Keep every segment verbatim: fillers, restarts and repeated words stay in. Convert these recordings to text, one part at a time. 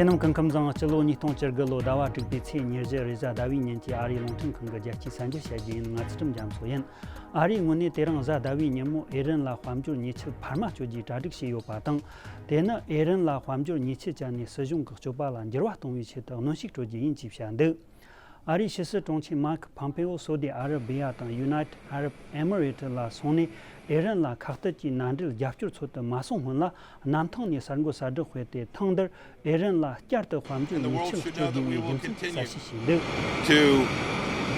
དེ་རྣམས་སྐུ་ཁམས་བཟང་། སྤྱི་ལོ་ཉིས་སྟོང་བཅུ་དགུ་ལོ་ཟླ་བ་དྲུག་པའི་ཚེས་ཉེར་བཞི་རེས་གཟའ་ཟླ་བའི་ཉིན་གྱི་ཨ་རིའི་རླུང་འཕྲིན་ཁང་གི་རྒྱལ་སྤྱིའི་གསར་འགྱུར་བཤད་རྒྱུ་ཡིན། ང་ཚུལ་ཁྲིམས་རྒྱ་མཚོ་ཡིན། ཨ་རིའི་ངོས་ནས་དེ་རིང་གཟའ་ཟླ་བའི་ཉིན་མོ་ཨེ་རན་ལ་དཔལ་འབྱོར་ཉེས་ཆད་འཕར་མ་གཅོད་རྒྱུའི་གྲ་སྒྲིག་བྱས་ཡོད་པ་དང་། དེ་ནི་ཨེ་རན་ལ་དཔལ་འབྱོར་ཉེས་ཆད་བཅད་ནས་སྲིད་གཞུང་གི་སྤྱོད་པ་ལ་འགྱུར་བ་གཏོང་བའི་ཆེད་དུ་གནོན་ཤུགས་སྤྲོད་རྒྱུ་ཡིན་ཅེས་བཤད་འདུག་ཨ་རིའི་ཕྱི་སྲིད་དྲུང་ཆེ་མཱིག་ཕོམ་པེ་ཨོ་སོ་ཏི་ཨ་ར་བི་ཡ་དང་ཡུ་ནའི་ཊེཌ་ཨ་རབ་ཨེ་མི་རེ་ཊི་ལ་སོང་ནས། ཨེ་རན་ལ་ཁ་གཏད་ཀྱི་མནའ་འབྲེལ་རྒྱབ་སྐྱོར་འཚོལ་དུ་མ་སོང་སྔོན་ལ། གནམ་ཐང་ནས་གསར་འགོད་གསལ་བསྒྲགས་སྤེལ་ཏེ། ཐེངས་འདིར་ཨེ་རན་ལ་བསྐྱར་དུ་དཔལ་འབྱོར་ཉེས་ཆད་གཅོད་དགོས་པའི་རྒྱུ་མཚན་གསལ་བཤད་བྱས་འདུག to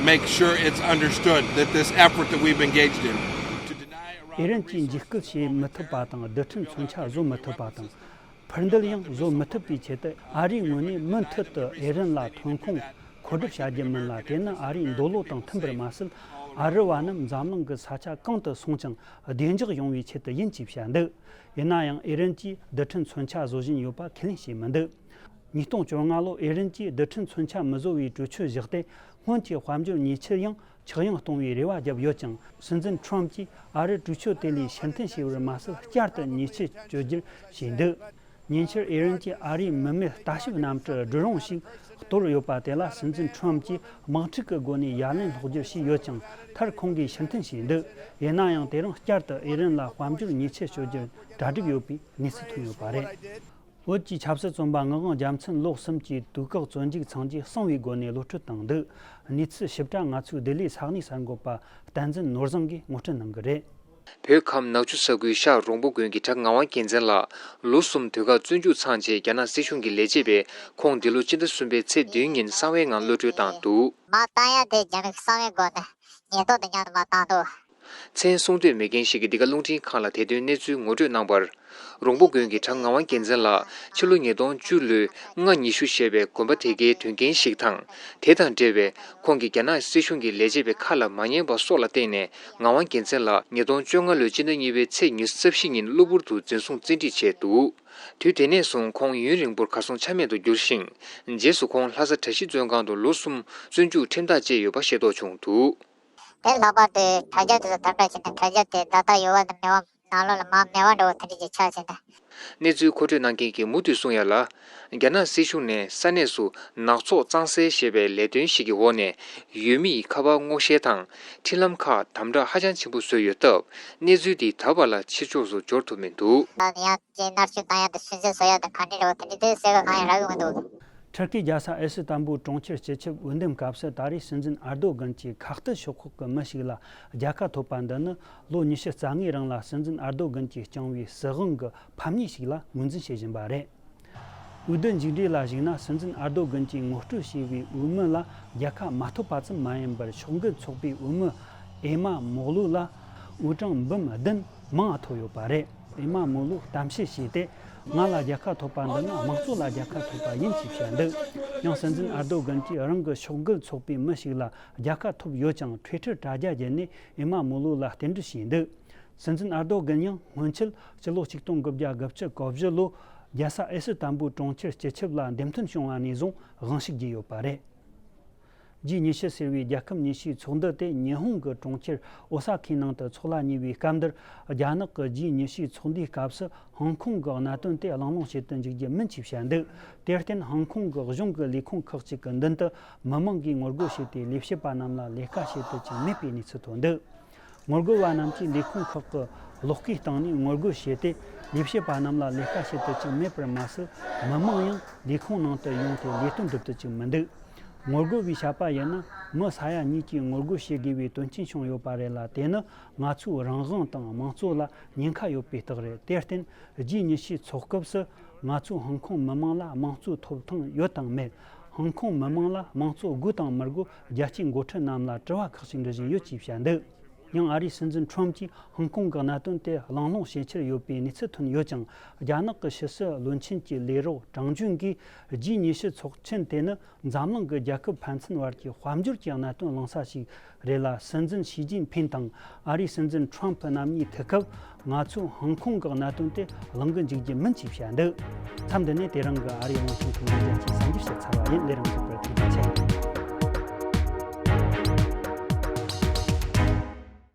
make sure it's understood that this effort that we've engaged in to deny Iran ཨེ་རན་གྱིས་འཇིགས་སྐུལ་བྱེད་མི་ཐུབ་པ་དང་། རྡུལ་ཕྲན་མཚོན་ཆ་བཟོ་མི་ཐུབ་པ་དང་། འཕུར་མདེལ་ཡང་བཟོ་མི་ཐུབ་པའི་ཆེད་དུ། ཨ་རིའི་ངོས་ནས་མུ་མཐུད་དུ་ཨེ་རན་ལ་ཐོན་ཁུངས་མཁོ་སྒྲུབ་བྱ་རྒྱུ་མིན་ལ། དེ་ནི་ཨ་རིའི་འདོད་བློ་དང་མཐུན་པར་མ་ཟད། ཨ་རི་བ་རྣམས་འཛམ་གླིང་གི་ས་ཆ་གང་དུ་སོང་ཀྱང་བདེ་འཇགས་ཡོང་བའི་ཆེད་དུ་ཡིན་ཅེས་བཤད་འདུག་ཡིན་ན་ཡང་། ཨེ་རན་གྱིས་རྡུལ་ཕྲན་མཚོན་ཆ་བཟོ་བཞིན་ཡོད་པ་ཁས་ལེན་བྱས་མི་འདུག་ཉིས་སྟོང་བཅོ་ལྔ་ལོར་ཨེ་རན་གྱིས་རྡུལ་ཕྲན་མཚོན་ཆ་མི་བཟོ་བའི་གྲོས་ཆོད་བཞག་སྟེ། སྔོན་གྱི་དཔལ་འབྱོར་ཉེས་ཆད་ཡང་ཆག་ཡང་གཏོང་བའི་རེ་བ་བརྒྱབ་ཡོད་ཀྱང་། སྲིད་འཛིན་ཁྲོམ་གྱིས་ཨ་རི་གྲོས་ཆོད་དེ་ལས་ཕྱིར་འཐེན་བྱས་པར་མ་ཟད། བསྐྱར་དུ་ཉེས་ཆད་གཅོད་རྒྱུར་བྱས་འདུག་ཉེ་ཆར་ཨེ་རན་གྱིས་ཨ་རིའི་མི་མེད་ལྟ་ཞིབ་གནམ་གྲུ་ཌི་རོན་ཞིག་གཏོར་ཡོད་པ་དེ་ལ། སྲིད་འཛིན་ཁྲོམ་གྱིས་དམག་འཁྲུག་གི་སྒོ་ནས་ཡ་ལན་སློག་རྒྱུར་བྱས་ཡོད་ཀྱང་། མཐར་ཁོང་གིས་ཕྱིར་འཐེན་བྱས་འདུག་ཡིན་ན་ཡང་། དེ་རིང་བསྐྱར་དུ་ཨེ་རན་ལ་དཔལ་འབྱོར་ཉེས་ཆད་གཅོད་རྒྱུར་གྲ་སྒྲིག་ཡོད་པའི་གནས་ཚུལ་ཐོན་ཡོད་པ་རེད། བོད་ཀྱི་ཆབ་སྲིད་བཙོན་པ་ངག་དབང་རྒྱལ་མཚན་ལོ་གསུམ་གྱི་དུས་བཀག་བཙོན་འཇུག་འཚང་རྒྱས་གསང་བའི་སྒོ་ནས་གློད་གྲོལ་བཏང་འདུག་གནས་ཚུལ་ཞིབ་ཕྲ་ང་ཚོའི་ལྡི་ལིའི་ས་གནས་གསར་འགོད་པ་བསྟན་འཛིན་ནོར་བཟང་གིས་ངོ་སྤྲོད་གནང་གི་རེད། བོད་ཁམས་ནག་ཆུ་ས་ཁུལ་ཤག་རོང་པོ་དགོན་གྱི་གྲྭ་ངག་དབང་རྒྱལ་མཚན་ལགས་ལོ་གསུམ་དུས་བཀག་བཙོན་འཇུག་འཚང་རྗེས། རྒྱ་ནག་སྲིད་གཞུང་གི་ལས་བྱེད་པས་ཁོང་འདི་ལོ་སྤྱི་ཟླ་གསུམ་པའི་ཚེས་བདུན་ཉིན་གསང་བའི་ངང་གློད་གྲོལ་བཏང་འདུག་མ་བཏང་ཡ་དེ་རྒྱ་མི་གི་གསང་བའི་སྒོ་ནས་ཉེན་རྟོག་དང་མཉམ་དུ་མར་བཏང་འདུག་མཚན་གསུང་འདོད་མེད་མཁན་ཞིག་གིས་འདི་ག་རླུང་འཕྲིན་ཁང་ལ་དེ་དོན་གནས་ཚུལ་ངོ་སྤྲོད་གནང་བར། རོང་པོ་དགོན་གྱི་གྲྭ་ངག་དབང་རྒྱལ་མཚན་ལགས་ཕྱི་ལོ་ཉིས་སྟོང་བཅུ་ལོའི་ལྔ་ཉི་ཤུ་ཞེས་པའི་དགོན་པ་དེ་གའི་དོན་རྐྱེན་ཞིག་དང་། དེ་དང་འབྲེལ་བའི་ཁོང་གིས་རྒྱ་ནག་སྲིད་གཞུང་གི་ལས་བྱེད་པའི་ཁ་ལ་མ་ཉན་པ་སོགས་ལ་བརྟེན་ནས། ངག་དབང་རྒྱལ་མཚན་ལགས་ཉིས་སྟོང་བཅོ་ལྔ་ལོའི་སྤྱི་ཟླ་གཉིས་པའི་ཚེས་ཉི་ཤུ་རྩ་བཞི་ཉིན་གློ་བུར་དུ་འཛིན་བཟུང་བཙན་ཁྲིད་བྱས་འདུག་དུས་དེ་ནས་བཟུང་ཁོང་ཡུན་རིང་པོར་གར་སོང་ཆ་མེད་དུ་གྱུར་ཞིང་། རྗེས་སུ་ཁོང་ལྷ་ས་གྲྭ་བཞི་བཙོན་ཁང་དུ་ལོ་གསུམ་བཙོན་འཇུག་ཁྲིམས་ཐག་བཅད་ཡོད་པ་ཤེས་རྟོགས་བྱུང་འདུག་དེ་ལྷག་པར་དུ་དྲ་རྒྱ་དེ་ཚོ་དམ་དྲག་བྱས་ནས། དྲ་རྒྱ་དེ་བརྡ་རྟགས་ཡོད་པ་དང་མེད་པ། ནང་ལོགས་ལ་མར་མེད་པ་འདྲ་བོ་དེ་འདྲ་ཅིག་ཆགས་བྱས་ནས། གནས་ཚུལ་མཁོ་སྤྲོད་གནང་མཁན་གྱིས་མུ་མཐུད་གསུང་ཡ་ལ། རྒྱ་ནག་སྲིད་གཞུང་ནས་ས་གནས་སུ་ནག་ཚོགས་གཙང་སེལ་ཞེས་པའི་ལས་དོན་ཞིག་གི་འོག་ནས་ཡུལ་མི་ཡི་ཁ་པར་སྔོག་བཤེར་དང་འཕྲིན་ལམ་ཁག་དམ་དྲག་ཧ་ཅང་ཆེན་པོ་བཟོས་ཡོད་སྟབས། གནས་ཚུལ་འདི་ད་བར་ལ་ཕྱི་ཕྱོགས་སུ་འབྱོར་ཐུབ་མི་འདུག་ཡང་ཅིག་མནར་གཅོད་བཏང་ཡ་དང་སུན་གཙེར་བཟོ་ཡ་དང་ག་འདྲ་འདྲ་བོ་དེ་འདྲ་དེ་གསལ་པོ་གང་ཡང་རག་གི་མི་འདུག་ཊར་ཀིའི་རྒྱལ་ས་ཨི་སི་ཏན་བུལ་གྲོང་ཁྱེར་སྤྱི་ཁྱབ་འོས་འདེམས་སྐབས་སུ། ད་རེས་སྲིད་འཛིན་ཨར་རྡོ་གྷན་གྱི་ཁ་གཏད་ཤོག་ཁག་གི་མི་ཞིག་ལ་རྒྱལ་ཁ་ཐོབ་པ་འདི་ནི། ལོ་ཉི་ཤུ་རྩ་ལྔའི་རིང་ལ་སྲིད་འཛིན་ཨར་རྡོ་གྷན་གྱིས་བསྐྱངས་པའི་སྲིད་དབང་གི་ཕམ་ཉེས་ཤིག་ལ་ངོས་འཛིན་བྱེད་བཞིན་པ་རེད། འོས་བསྡུ་མཇུག་འབྲས་ལ་གཞིགས་ན། སྲིད་འཛིན་ཨར་རྡོ་གྷན་གྱིས་ངོ་སྤྲོད་བྱས་པའི་འོས་མི་ལ་རྒྱལ་ཁ་མ་ཐོབ་པ་ཙམ་མ་ཡིན་པར། ཕྱོགས་འགལ་ཚོགས་པའི་འོས་མི་ཨེ་མ་མོག་ལུ་ལ་འོས་གྲངས་འབུམ་བདུན་མང་བ་ཐོབ་ཡོད་པ་རེད། ཨེ་མ་མོག་ལུས་གཏམ་བཤད་བྱས་ཏེ། ང་ལ་རྒྱལ་ཁ་ཐོབ་པ་འདི་ནི་དམངས་གཙོ་ལ་རྒྱལ་ཁ་ཐོབ་པ་ཡིན་ཞེས་བཤད་འདུག་ཡང་སྲིད་འཛིན་ཨར་རྡོ་གྷན་གྱིས་རང་གི་ཕྱོགས་འགལ་ཚོགས་པའི་མི་ཞིག་ལ་རྒྱལ་ཁ་ཐོབ་ཡོད་ཀྱང་། Twitter་དྲ་རྒྱ་བརྒྱུད་ནས་ཨེ་མ་མོག་ལུ་ལ་རྟེན་འབྲེལ་བྱས་འདུག་སྲིད་འཛིན་ཨར་རྡོ་གྷན་ཡང་སྔོན་ཆད་སྤྱི་ལོ་ཆིག་སྟོང་དགུ་བརྒྱ་དགུ་བཅུ་གོ་བཞི་ལོ་རྒྱལ་ས་ཨི་སི་ཏན་བུལ་གྲོང་ཁྱེར་སྤྱི་ཁྱབ་ལ་འདེམས་ཐོན་བྱུང་བ་ནས་བཟུང་དབང་ཤུགས་རྒྱས་ཡོད་པ་རེད། ཇི་ཉི་ཤུ་ཟེར་བའི་རྒྱལ་ཁབ་ཉི་ཤུའི་ཚོགས་འདུ་དེ་ཉི་ཧོང་གི་གྲོང་ཁྱེར་ཨོ་ས་ཁའི་ནང་དུ་འཚོགས་གླ་གཉེར་བའི་སྐབས་འདིར། རྒྱ་ནག་གི་ཇི་ཉི་ཤུའི་ཚོགས་འདུའི་སྐབས་སུ་ཧོང་ཀོང་གི་གནད་དོན་དེ་གླེང་སློང་བྱེད་དུ་འཇུག་རྒྱུ་མིན་ཞེས་བཤད་འདུག་དེར་བརྟེན། ཧོང་ཀོང་གི་གཞུང་གི་ལས་ཁུངས་ཁག་ཅིག་གི་མདུན་དུ་མི་མང་གིས་ངོ་རྒོལ་བྱས་ཏེ། ལས་བྱེད་པ་རྣམས་ལ་ལས་ཀ་བྱེད་དུ་ཅིག་མེད་པའི་གནས་ཚུལ་ཐོན་འདུག་ངོ་རྒོལ་བ་རྣམས་ཀྱིས་ལས་ཁུངས་ཁག་གི་གློག་སྐས་བཏང་ནས་ངོ་རྒོལ་བྱས་ཏེ། ལས་བྱེད་པ་རྣམས་ལ་ལས་ཀ་བྱེད་དུ་ཅིག་མེད་པར་མ་ཟད། མི་མང་ཡང་ལས་ཁུངས་ནང་དུ་ཡོང་སྟེ་ལས་དོན་སྒྲུབ་ཏུ་ཅིག་མི་འདུག་ངོ་རྒོལ་བའི་བཤད་པ་ཡིན་ན། མི་ས་ཡ་གཉིས་ཀྱིས་ངོ་རྒོལ་བྱེད་དགོས་པའི་དོན་རྐྱེན་བྱུང་ཡོད་པ་རེད་ལ། དེ་ནི་ང་ཚོའི་རང་དབང་དང་དམངས་གཙོ་ལ་ཉེན་ཁ་ཡོད་པའི་རྟགས་རེད། དེར་བརྟེན། ཇི་ཉི་ཤུའི་ཚོགས་སྐབས་སུ་ང་ཚོས་ཧོང་ཀོང་མི་མང་ལ་དམངས་གཙོའི་ཐོབ་ཐང་ཡོད་དང་མེད། ཧོང་ཀོང་མི་མང་ལ་དམངས་གཙོ་དགོས་དང་མི་དགོས་རྒྱལ་སྤྱིའི་འགོ་ཁྲིད་རྣམས་ལ་དྲི་བ་ཁག་ཅིག་འདྲི་བཞིན་ཡོད་ཅེས་བཤད་འདུག་ཡང་ཨ་རིའི་སྲིད་འཛིན་ཁྲོམ་གྱིས་ཧོང་ཀོང་གི་གནད་དོན་དེ་གླེང་སློང་བྱེད་འཆར་ཡོད་པའི་གནས་ཚུལ་ཐོན་ཡོད་ཀྱང་། རྒྱ་ནག་གི་ཕྱི་སྲིད་བློན་ཆེན་གྱི་ལས་རོགས་ཀྲང་ཇུན་གྱིས། ཇི་ཉི་ཤུ་ཚོགས་ཆེན་དེ་ནི་འཛམ་གླིང་གི་རྒྱལ་ཁབ་ཕན་ཚུན་བར་གྱི་དཔལ་འབྱོར་གྱི་གནད་དོན་གླེང་ས་ཞིག་རེད་ལ། སྲིད་འཛིན་ཞི་ཅིན་ཕིན་དང་ཨ་རིའི་སྲིད་འཛིན་ཁྲོམ་ཕུ་རྣམ་གཉིས་ཐུག་སྐབས། ང་ཚོས་ཧོང་ཀོང་གི་གནད་དོན་དེ་གླེང་གི་འཇུག་རྒྱུ་མིན་ཞེས་བཤད་འདུག་མཚམས་འདི་ནས་དེ་རིང་གི་ཨ་རིའི་རླུང་འཕྲིན་ཁང་གི་རྒྱལ་སྤྱིའི་གསར་འགྱུར་ཞིག་ཚར་བ་ཡིན། ལས་རིམ་གཟིགས་པར་ཐུགས་